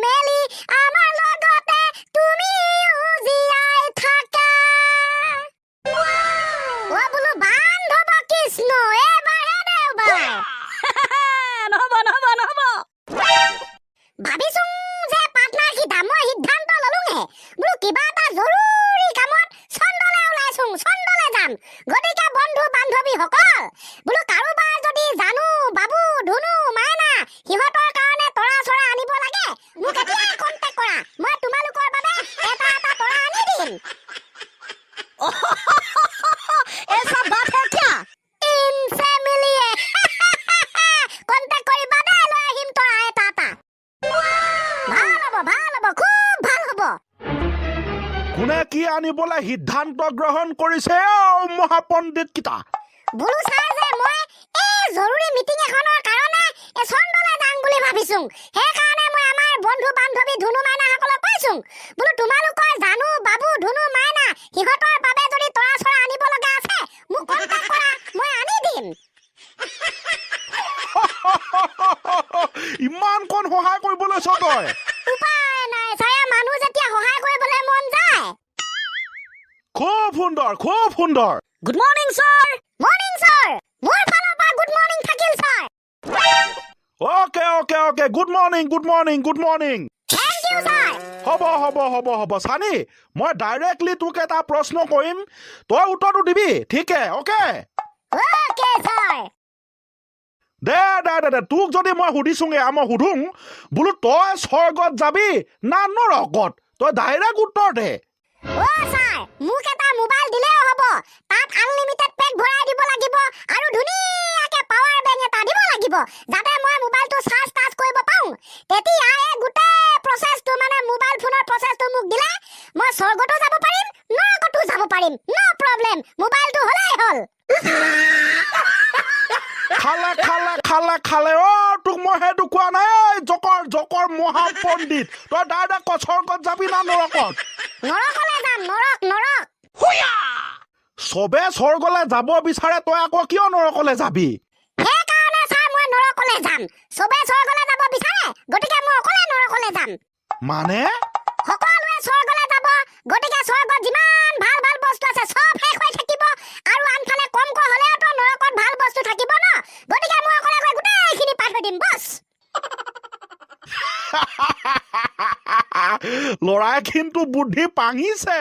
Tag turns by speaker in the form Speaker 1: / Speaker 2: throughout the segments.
Speaker 1: Family, আমাৰ লগতে তুমিও জীয়াই থাকা। অ বোলো বান্ধৱ কৃষ্ণ, এইবাৰহে দেওবাৰ।
Speaker 2: নহ'ব, নহ'ব, নহ'ব।
Speaker 1: ভাবিছো যে পাৰ্টনাৰ সীতা, মই সিদ্ধান্ত ললোঙে বোলো কিবা এটা জৰুৰী কামত চন্দলে ওলাইছো, চন্দলে যাম। গতিকে বন্ধু বান্ধৱীসকল, বোলো কাৰোবাৰ যদি জানু বাবু ধুনু মাইনা সিহঁতৰ কাৰণে তৰা চৰা আনিব লাগে, মোক এতিয়াই কণ্টেক্ট কৰা। মই তোমালোকৰ বাবে এটা এটা তৰা আনি দিম।
Speaker 2: ऐसा बात है क्या?
Speaker 1: ইনসে মিলিয়ে কণ্টেক্ট কৰিবা দেই, লৈ আহিম তৰা এটা এটা। ভাল হ'ব, ভাল হ'ব, খুব ভাল হ'ব।
Speaker 3: কোনে কি আনিবলৈ সিদ্ধান্ত গ্ৰহণ কৰিছে অ মহাপণ্ডিত কেইটা?
Speaker 1: বোলো ছাৰ যে মই এই জৰুৰী মিটিং এখনৰ কাৰণে এই চন্দলে যাম বুলি ভাবিছো। সেইকাৰণে মই আমাৰ বন্ধু বান্ধৱী ধুনু মাইনাসকলক কৈছো, বোলো তোমালোকৰ জানু বাবু ধুনু মাইনা সিহঁতৰ বাবে যদি তৰা চৰা আনিব লগা আছে, মোক কণ্টেক্ট কৰা, মই আনি দিম।
Speaker 3: ইমান কণ সহায় কৰিব লৈছ তই?
Speaker 1: উপায় নাই ছাৰ, মানুহ যেতিয়া সহায় কৰিবলৈ মন যায়।
Speaker 3: খুব সুন্দৰ, খুব সুন্দৰ।
Speaker 2: Good morning sir.
Speaker 1: Morning sir, মোৰ ফালৰ পৰা গুড মৰ্ণিং থাকিল sir.
Speaker 3: Okay okay okay, good morning, good morning, good morning.
Speaker 1: Thank you sir.
Speaker 3: হ'ব হ'ব হ'ব হ'ব। চানি, মই ডাইৰেক্টলি তোক এটা প্ৰশ্ন কৰিম, তই উত্তৰটো দিবি, ঠিকে? অ'কে?
Speaker 1: Okay sir.
Speaker 3: দে দে দে দে, তোক যদি মই সুধিছোঙে, মই সুধোঁ বোলো তই স্বৰ্গত যাবি না নৰকত, তই ডাইৰেক্ট উত্তৰ দে।
Speaker 1: অ ছাৰ, মোক এটা মোবাইল দিলেও হ'ব, তাত আনলিমিটেড পেক ভৰাই দিব লাগিব আৰু ধুনীয়াকে পাৱাৰ বেংক এটা দিব লাগিব, যাতে মই মোবাইলটো চাৰ্জ টাৰ্জ কৰিব পাৰোঁ। তেতিয়া এই গোটেই প্ৰচেছটো, মানে মোবাইল ফোনৰ প্ৰচেছটো মোক দিলে মই স্বৰ্গতো যাব পাৰিম, নৰকতো যাব পাৰিম, ন' প্ৰব্লেম। মোবাইলটো হ'লেই হ'ল।
Speaker 3: খালে খালে খালে খালে। অ তোক মই সেইটো কোৱা নাই। ঐ জকৰ জকৰ মহাপণ্ডিত, তই ডাইৰেক্ট ক, স্বৰ্গত যাবি না নৰকত?
Speaker 1: নৰকলৈ যাম, নৰক নৰক।
Speaker 3: চবে স্বৰ্গলৈ যাব বিচাৰে, তই আকৌ কিয় নৰকলৈ যাবি?
Speaker 1: সেইকাৰণে ছাৰ মই নৰকলৈ যাম। চবে স্বৰ্গলৈ যাব বিচাৰে, গতিকে মই অকলে নৰকলৈ যাম।
Speaker 3: মানে?
Speaker 1: সকলোৱে স্বৰ্গলৈ যাব, গতিকে স্বৰ্গত যিমান ভাল ভাল বস্তু আছে চব শেষ হৈ থাকিব, আৰু আনফালে কমকৈ হ'লেওতো নৰকত ভাল বস্তু থাকিব ন। গতিকে মই অকলে গৈ গোটেইখিনি পাই থৈ দিম, বছ।
Speaker 3: ল'ৰাই কিন্তু বুদ্ধি পাঙিছে।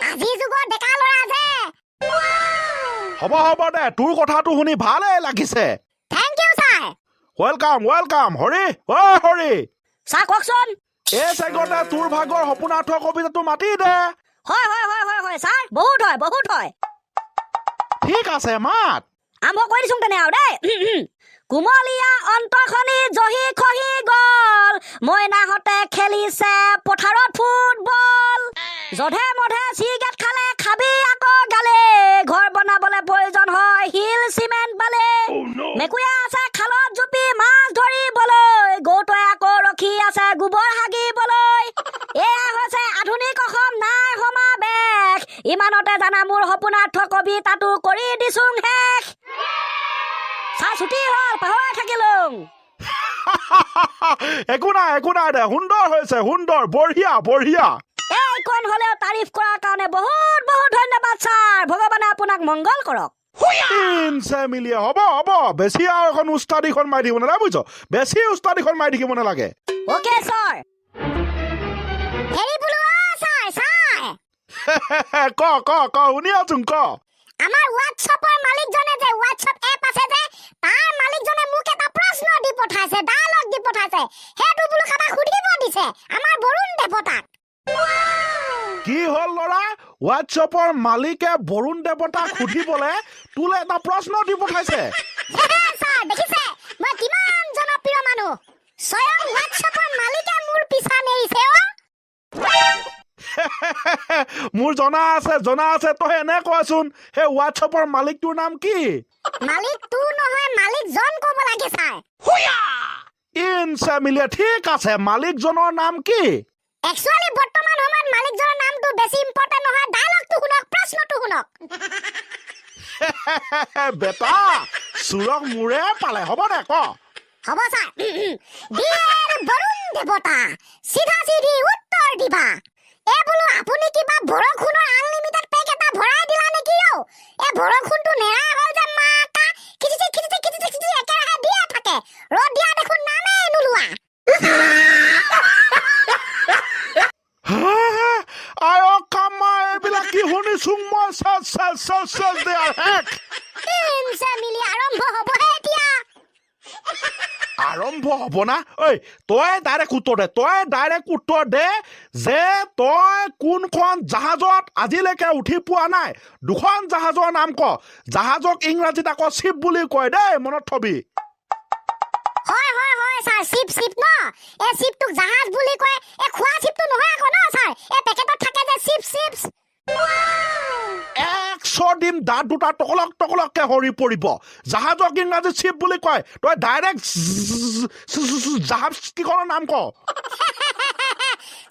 Speaker 1: আজিৰ যুগৰ ডেকা ল'ৰা যে।
Speaker 3: হ'ব হ'ব দে, তোৰ কথাটো শুনি ভালেই লাগিছে।
Speaker 1: Thank you sir.
Speaker 3: Welcome welcome. Hari, ঐ হৰি।
Speaker 2: ছাৰ কওকচোন।
Speaker 3: এই চেগতে তোৰ ভাগৰ সপোনাৰ্থ কবিতাটো মাতি দে।
Speaker 2: হয় হয় হয় হয় হয় ছাৰ, বহুত হয়, বহুত হয়।
Speaker 3: ঠিক আছে, মাত।
Speaker 2: আৰম্ভ কৰি দিছোং তেনে আৰু দেই। কুমলীয়া অন্তৰখনি জহি খহি গ'ল, মইনাহঁতে খেলিছে পথাৰত ফুটবল। যধে মধে চিগাৰেট খালে খাবি আকৌ গালে, ঘৰ বনাবলে প্ৰয়োজন হয় শিল চিমেণ্ট বালি। মেকুৰীয়ে আছে খালত জুপি মাছ ধৰিবলৈ, গৰুটোৱে আকৌ ৰখি আছে গোবৰ হাগিবলৈ। এয়া হৈছে আধুনিক অসম, নাই সমাৱেশ। ইমানতে জানা মোৰ সপোনাৰ্থ কবিতাটো কৰি দিছোং শেষ। ছাৰ ছুটি হ'ল, পাহৰাই থাকিলো।
Speaker 3: একো নাই, একো নাই দে, সুন্দৰ হৈছে, সুন্দৰ, বঢ়িয়া বঢ়িয়া।
Speaker 2: এইকণ হ'লেও তাৰিফ কৰাৰ কাৰণে বহুত বহুত ধন্যবাদ ছাৰ। ভগৱানে আপোনাক মংগল কৰক।
Speaker 3: ইনচে মিলিয়ে হ'ব হ'ব, বেছি আৰু এখন উস্তাদিখন মাৰি থাকিব নালাগে, বুজিছ? বেছি উস্তাদিখন মাৰি থাকিব নালাগে।
Speaker 2: Okay sir.
Speaker 1: হেৰি বোলো অ ছাৰ, ছাৰ।
Speaker 3: ক ক ক, শুনি আছো, ক।
Speaker 1: আমাৰ হোৱাটছএপৰ মালিকজনে যে হোৱাটছএপ এপ আছে যে, তাৰ মালিকজনে মোক এটা প্ৰশ্ন দি পঠাইছে, ডায়লগ দি পঠাইছে। সেইটো বোলো কাৰোবাক সুধিব দিছে, আমাৰ বৰুণ দেৱতাক।
Speaker 3: কি হ'ল ল'ৰা? হোৱাটছএপৰ মালিকে বৰুণ দেৱতাক সুধিবলে তোলে এটা প্ৰশ্ন দি পঠাইছে?
Speaker 1: ছাৰ দেখিছে মই কিমান জনপ্ৰিয় মানুহ, স্বয়ং হোৱাটছএপৰ মালিকে মোৰ পিছা নেৰিছে অ।
Speaker 3: মোৰ জনা আছে, জনা আছে। তই এনে কোৱাচোন, সেই হোৱাটছএপৰ মালিকটোৰ নাম কি?
Speaker 1: মালিকটো নহয়, মালিকজন ক'ব লাগে ছাৰ।
Speaker 3: ইনচে মিলিয়ে, ঠিক আছে, মালিকজনৰ নাম কি?
Speaker 1: একচুৱেলি বৰ্তমান সময়ত মালিকজনৰ নামটো বেছি ইম্পৰ্টেণ্ট নহয়। ডায়লগটো শুনক, প্ৰশ্নটো শুনক।
Speaker 3: বেটা চোৰক মোৰে পালে। হ'ব দে, ক।
Speaker 1: হ'ব ছাৰ। ডিয়াৰ বৰুণ দেৱতা, চিধা চিধি উত্তৰ দিবা। এ বোলো, আপুনি কিবা বৰষুণৰ আনলিমিটেড পেক এটা ভৰাই দিলা নেকি অ? এই বৰষুণটো নেৰা হ'ল যে মাকা, খিচিচি খিচিচি খিচিচি খিচিচি একেৰাহে দিয়ে থাকে। ৰ'দ দিয়া দেখোন নামেই নোলোৱা।
Speaker 3: আই অ কামা, এইবিলাক কি শুনিছো মই? চেচ চেচ চেচ চেচ, দে আৰু শেষ।
Speaker 1: তিনচে মিলি আৰম্ভ হ'বহে এতিয়া।
Speaker 3: আৰম্ভ হ'ব না? ঐ, তই ডাইৰেক্ট উত্তৰ দে, তই ডাইৰেক্ট উত্তৰ দে যে তই কোনখন জাহাজত আজিলৈকে উঠি পোৱা নাই। দুখন জাহাজৰ নাম ক। জাহাজক ইংৰাজীত আকৌ শ্বিপ বুলি কয় দেই, মনত থবি।
Speaker 1: হয় হয় হয় ছাৰ, চিপ চিপ ন? এই চিপটোক জাহাজ বুলি কয়। এই খোৱা চিপটো নহয় আকৌ ন ছাৰ? এই পেকেটত থাকে যে চিপ, চিপছ।
Speaker 3: এক চৰ দিম, দাঁত দুটা টকলক টকলককে সৰি পৰিব। জাহাজক ইংৰাজীত চিপ বুলি কয়, তই ডাইৰেক্ট জাহাজ কিখনৰ নাম ক।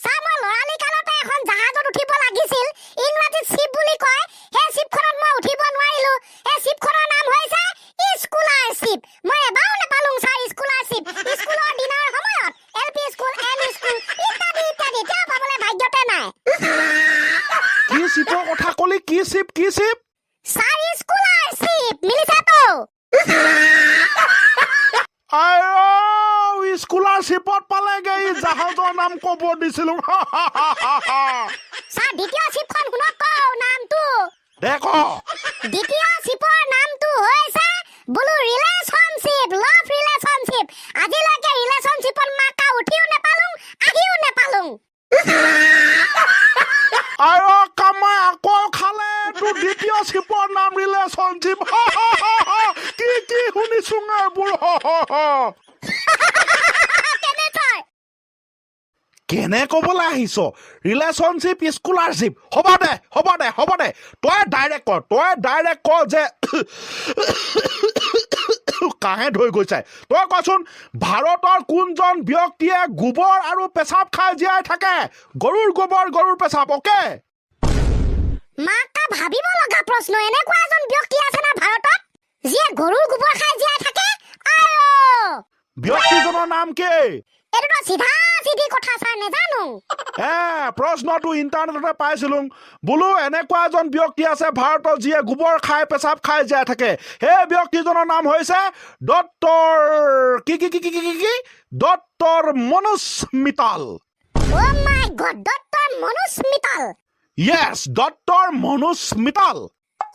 Speaker 1: ছাৰ, মই ল'ৰালি কালতে এখন জাহাজত উঠিব লাগিছিল, ইংৰাজীত চিপ বুলি কয়। সেই চিপখনত মই উঠিব নোৱাৰিলো। সেই চিপখনৰ নাম হৈছে স্কলাৰশ্বিপ। মই এবাৰো নাপালো ছাৰ স্কলাৰশ্বিপ। স্কুলৰ দিনৰ সময়ত L P school, M E school ইত্যাদি ইত্যাদি, এতিয়াও পাবলৈ ভাগ্যতে নাই।
Speaker 3: কি চিপৰ কথা কলি? কি চিপ, কি চিপ?
Speaker 1: Sir, scholarship মিলিছেতো।
Speaker 3: আই অ, স্কলাৰশ্বিপত পালেগে, ই জাহাজৰ নাম ক'ব দিছিলো।
Speaker 1: ছাৰ, দ্বিতীয় চিপখন শুনক, কওঁ নামটো।
Speaker 3: দে ক।
Speaker 1: দ্বিতীয় চিপৰ নামটো হৈছে বোলো ৰিলেশ্যনশ্বিপ, লাভ ৰিলেশ্যনশ্বিপ। আজিলৈকে ৰিলেশ্যনশ্বিপত মাকা উঠিও নেপালো, আহিও নেপালো।
Speaker 3: আই অ কামাই, আকৌ খালে। তোৰ দ্বিতীয় চিপৰ নাম ৰিলেশ্যনশ্বিপ। কি কি শুনিছো এইবোৰ!
Speaker 1: কেনে ছাৰ?
Speaker 3: কেনে ক'বলৈ আহিছ? ৰিলেশ্যনশ্বিপ, স্কলাৰশ্বিপ, হ'ব দে, হ'ব দে, হ'ব দে। তই ডাইৰেক্ট ক, তই ডাইৰেক্ট ক যে কাহে ধৰি গৈছে। তই কচোন, ভাৰতৰ কোনজন ব্যক্তিয়ে গোবৰ আৰু পেচাব খাই জীয়াই থাকে? গৰুৰ গোবৰ, গৰুৰ পেচাব, অ'কে?
Speaker 1: মাকা, ভাবিব লগা প্ৰশ্ন। এনেকুৱা এজন ব্যক্তি আছে না ভাৰতত যিয়ে গৰুৰ গোবৰ খাই জীয়াই থাকে? আই অ।
Speaker 3: ব্যক্তিজনৰ নাম কি?
Speaker 1: এইটোতো চিধা চিধি কথা ছাৰ, নেজানো।
Speaker 3: এ প্ৰশ্নটো ইণ্টাৰনেটতে পাইছিলো বোলো, এনেকুৱা এজন ব্যক্তি আছে ভাৰতত যিয়ে গোবৰ খাই, পেচাব খাই জীয়াই থাকে। সেই ব্যক্তিজনৰ নাম হৈছে ডক্টৰ কি কি কি কি কি কি কি, doctor Manoj Mittal.
Speaker 1: Oh my god, doctor Manoj Mittal?
Speaker 3: Yes, doctor Manoj Mittal.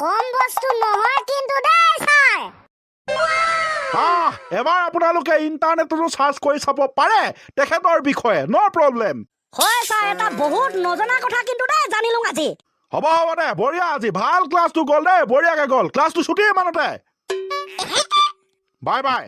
Speaker 1: কম বস্তু নহয় কিন্তু দেই ছাৰ।
Speaker 3: আহ, এবাৰ আপোনালোকে ইণ্টাৰনেটতো চাৰ্চ কৰি চাব পাৰে তেখেতৰ বিষয়ে, ন' প্ৰব্লেম।
Speaker 2: হয় ছাৰ, এটা বহুত নজনা কথা কিন্তু দেই জানিলো আজি।
Speaker 3: হ'ব হ'ব দে, বঢ়িয়া, আজি ভাল ক্লাছটো গ'ল দেই, বঢ়িয়াকে গ'ল ক্লাছটো। ছুটি ইমানতে, বাই বাই।